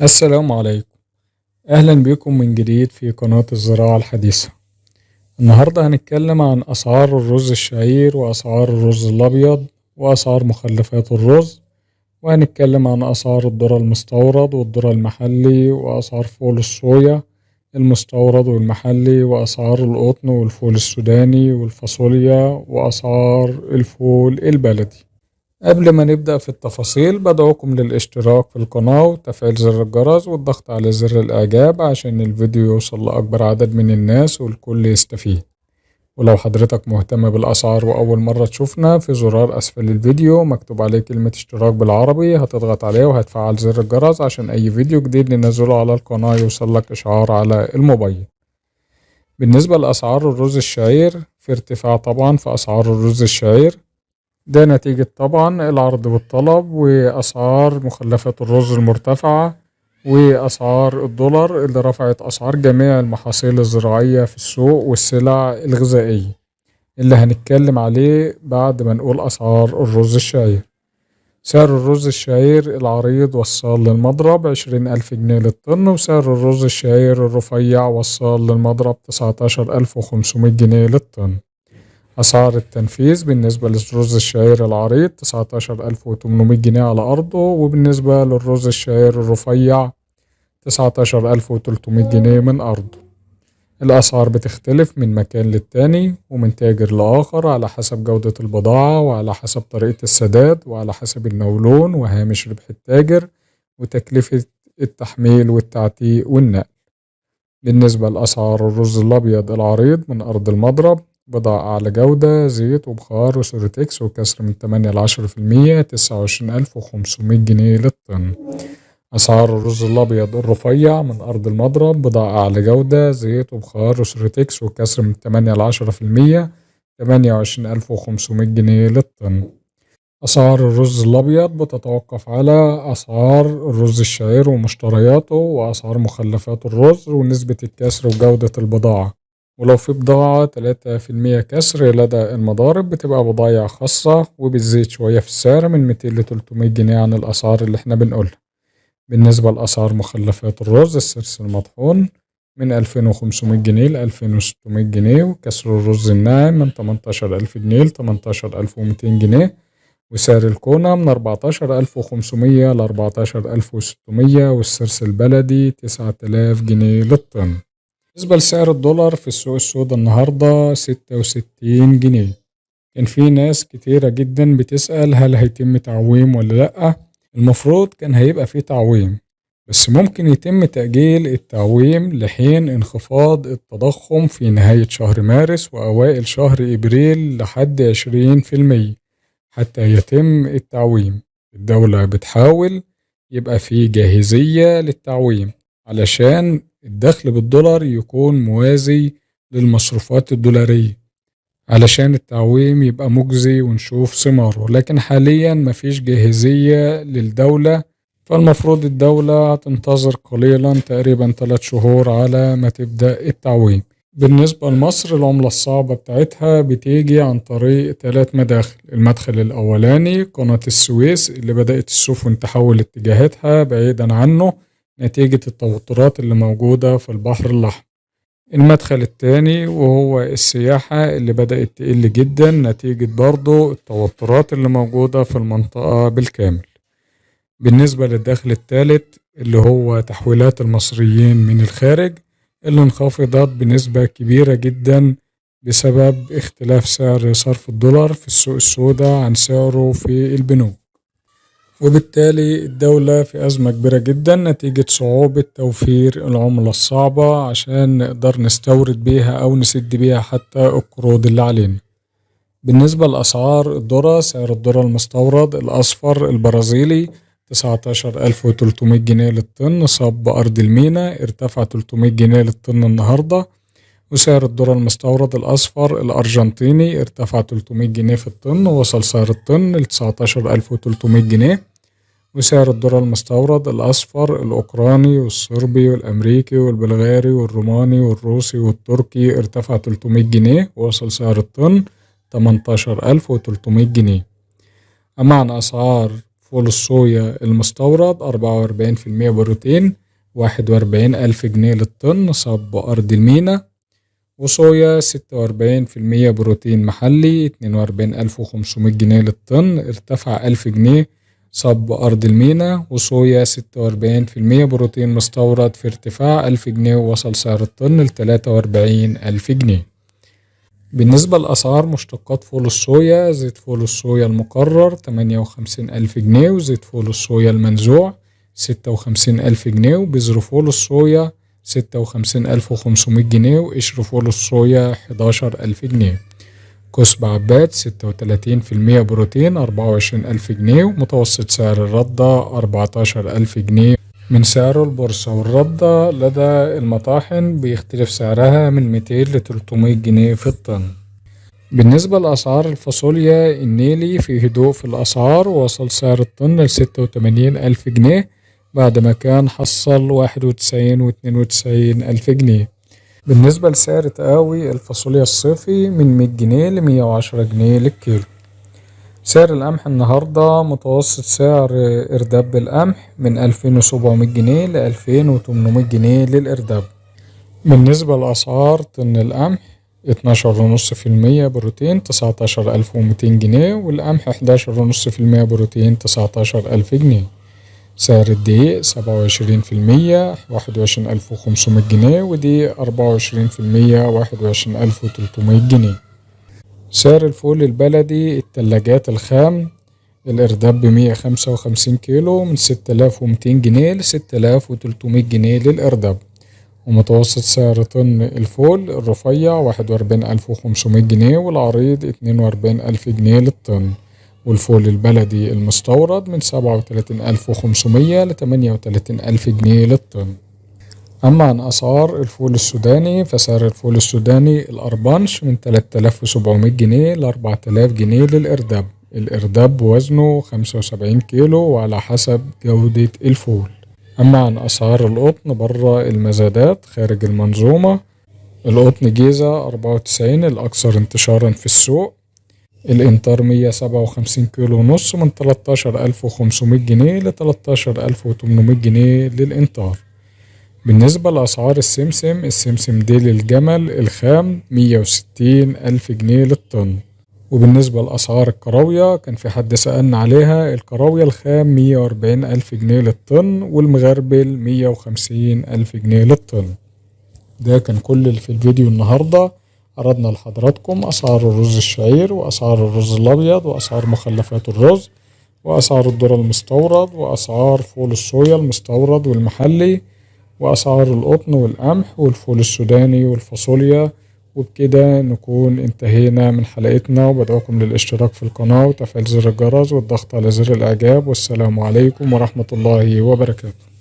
السلام عليكم، أهلا بكم من جديد في قناة الزراعة الحديثة. النهاردة هنتكلم عن أسعار الرز الشعير وأسعار الرز الأبيض وأسعار مخلفات الرز، وهنتكلم عن أسعار الذرة المستورد والذرة المحلي وأسعار فول الصويا المستورد والمحلي وأسعار القطن والفول السوداني والفاصوليا وأسعار الفول البلدي. قبل ما نبدأ في التفاصيل بدعوكم للاشتراك في القناة وتفعيل زر الجرس والضغط على زر الإعجاب عشان الفيديو يوصل لأكبر عدد من الناس والكل يستفيد. ولو حضرتك مهتم بالأسعار وأول مرة تشوفنا، في زرار أسفل الفيديو مكتوب عليه كلمة اشتراك بالعربي، هتضغط عليه وهتفعل زر الجرس عشان أي فيديو جديد ننزله على القناة يوصل لك إشعار على الموبايل. بالنسبة لأسعار الرز الشعير، في ارتفاع طبعا في أسعار الرز الشعير، ده نتيجة طبعا العرض والطلب وأسعار مخلفات الرز المرتفعة وأسعار الدولار اللي رفعت أسعار جميع المحاصيل الزراعية في السوق والسلع الغذائية اللي هنتكلم عليه بعد ما نقول أسعار الرز الشعير. سعر الرز الشعير العريض وصل للمضرب 20,000 جنيه للطن، وسعر الرز الشعير الرفيع وصل للمضرب 19,500 جنيه للطن. أسعار التنفيذ بالنسبة للرز الشعير العريض 19,800 جنيه على أرضه، وبالنسبة للرز الشعير الرفيع 19,300 جنيه من أرضه. الأسعار بتختلف من مكان للتاني ومن تاجر لآخر على حسب جودة البضاعة وعلى حسب طريقة السداد وعلى حسب النولون وهامش ربح التاجر وتكلفة التحميل والتعتيق والنقل. بالنسبة لأسعار الرز الأبيض العريض من أرض المضرب، بضاعة أعلى جودة، زيت وبخار وسوريتكس وكسر من 8 ل10%، 29,500 جنيه للطن. أسعار الرز الأبيض الرفيع من أرض المضرب، بضاعة أعلى جودة، زيت وبخار وسوريتكس وكسر من 8 ل10%، 28,500 جنيه للطن. أسعار الرز الأبيض بتتوقف على أسعار الرز الشعير ومشترياته وأسعار مخلفات الرز ونسبة الكسر وجودة البضاعة. ولو في بضاعة 3% كسر لدى المضارب بتبقى بضايع خاصة وبتزيد شوية في السعر من 200 ل300 جنيه عن الأسعار اللي احنا بنقولها. بالنسبة لأسعار مخلفات الرز، السرس المطحون من 2500 جنيه ل2600 جنيه، وكسر الرز الناعم من 18,000 جنيه ل18,200 جنيه، وسعر الكونة من 14,500 ل14,600، والسرس البلدي 9,000 جنيه للطن. بالنسبة لسعر الدولار في السوق السوداء النهاردة 66 جنيه. كان في ناس كتيرة جدا بتسأل هل هيتم تعويم ولا لأ. المفروض كان هيبقى في تعويم، بس ممكن يتم تأجيل التعويم لحين انخفاض التضخم في نهاية شهر مارس وأوائل شهر إبريل لحد 20% حتى يتم التعويم. الدولة بتحاول يبقى في جاهزية للتعويم علشان الدخل بالدولار يكون موازي للمصروفات الدولارية، علشان التعويم يبقى مجزي ونشوف ثماره. لكن حاليا مفيش جاهزية للدولة، فالمفروض الدولة تنتظر قليلا تقريبا 3 شهور على ما تبدأ التعويم. بالنسبة لمصر، العملة الصعبة بتاعتها بتيجي عن طريق 3 مداخل. المدخل الأولاني قناة السويس اللي بدأت السفن تحول اتجاهاتها بعيدا عنه نتيجة التوترات اللي موجودة في البحر الأحمر. المدخل الثاني وهو السياحة اللي بدأت تقل جدا نتيجة برضو التوترات اللي موجودة في المنطقة بالكامل. بالنسبة للدخل الثالث اللي هو تحويلات المصريين من الخارج اللي انخفضت بنسبة كبيرة جدا بسبب اختلاف سعر صرف الدولار في السوق السوداء عن سعره في البنوك، وبالتالي الدولة في أزمة كبيرة جدا نتيجة صعوبة توفير العملة الصعبة عشان نقدر نستورد بيها أو نسد بيها حتى القروض اللي علينا. بالنسبة لأسعار الذرة، سعر الذرة المستورد الأصفر البرازيلي 19,300 جنيه للطن صب أرض المينا، ارتفع 300 جنيه للطن النهاردة. وسعر الذرة المستورد الأصفر الأرجنتيني ارتفع 300 جنيه في الطن، ووصل سعر الطن ل19,300 جنيه. وسعر الذرة المستورد الأصفر الأوكراني والصربي والأمريكي والبلغاري والروماني والروسي والتركي ارتفع 300 جنيه، ووصل سعر الطن 18,300 جنيه. أما عن أسعار فول الصويا المستورد 44% بروتين 41,000 جنيه للطن صب أرض المينا، وصويا 46% بروتين محلي 42,500 جنيه للطن، ارتفع 1000 جنيه صب أرض المينا. وصويا 46% بروتين مستورد في ارتفاع 1000 جنيه، ووصل سعر الطن ل 43,000 جنيه. بالنسبة لأسعار مشتقات فول الصويا، زيت فول الصويا المقرر 58,000 جنيه، وزيت فول الصويا المنزوع 56,000 جنيه، وبذر فول الصويا 56,500 جنيه، وقشر فول الصويا 11,000 جنيه. كسب عباد 36% بروتين 24,000 جنيه، ومتوسط سعر الردة 14,000 جنيه من سعر البورصة. والردة لدى المطاحن بيختلف سعرها من 200 ل 300 جنيه في الطن. بالنسبة لأسعار الفاصوليا النيلي في هدوء في الأسعار، ووصل سعر الطن ل 86,000 جنيه بعد ما كان حصل 91 و92 ألف جنيه. بالنسبة لسعر تقاوي الفاصوليا الصيفي من 100 جنيه ل 110 جنيه للكيلو. سعر القمح النهاردة متوسط سعر إرداب القمح من 2700 جنيه ل 2800 جنيه للإرداب. بالنسبة لأسعار طن القمح 12.5% بروتين 19,200 جنيه، والقمح 11.5% بروتين 19,000 جنيه. سعر الدقيق 27% 21,500 جنيه، ودي 24% 21,300 جنيه. سعر الفول البلدي التلاجات الخام الإرداب ب155 كيلو من 6200 جنيه ل 6300 جنيه للإرداب. ومتوسط سعر طن الفول الرفيع 41,500 جنيه، والعريض 42,000 جنيه للطن. والفول البلدي المستورد من 37,500 ل 38,000 جنيه للطن. أما عن أسعار الفول السوداني فسعر الفول السوداني الأربانش من 3700 جنيه ل 4000 جنيه للإرداب. الإرداب وزنه 75 كيلو وعلى حسب جودة الفول. أما عن أسعار القطن برا المزادات خارج المنظومة، القطن جيزة 94 الأكثر انتشارا في السوق، الإنتر 157 كيلو ونص من 13,500 جنيه ل 13,800 جنيه للإنتار. بالنسبة لأسعار السمسم، السمسم ديل الجمل الخام 160,000 جنيه للطن. وبالنسبة لأسعار الكراوية كان في حد سألنا عليها، الكراوية الخام 140,000 جنيه للطن، والمغربل 150,000 جنيه للطن. ده كان كل اللي في الفيديو النهاردة. عرضنا لحضراتكم أسعار الرز الشعير وأسعار الرز الأبيض وأسعار مخلفات الرز وأسعار الذرة المستورد وأسعار فول الصويا المستورد والمحلي وأسعار القطن والقمح والفول السوداني والفاصوليا. وبكده نكون انتهينا من حلقتنا، وبدعوكم للاشتراك في القناة وتفعيل زر الجرس والضغط على زر الإعجاب. والسلام عليكم ورحمة الله وبركاته.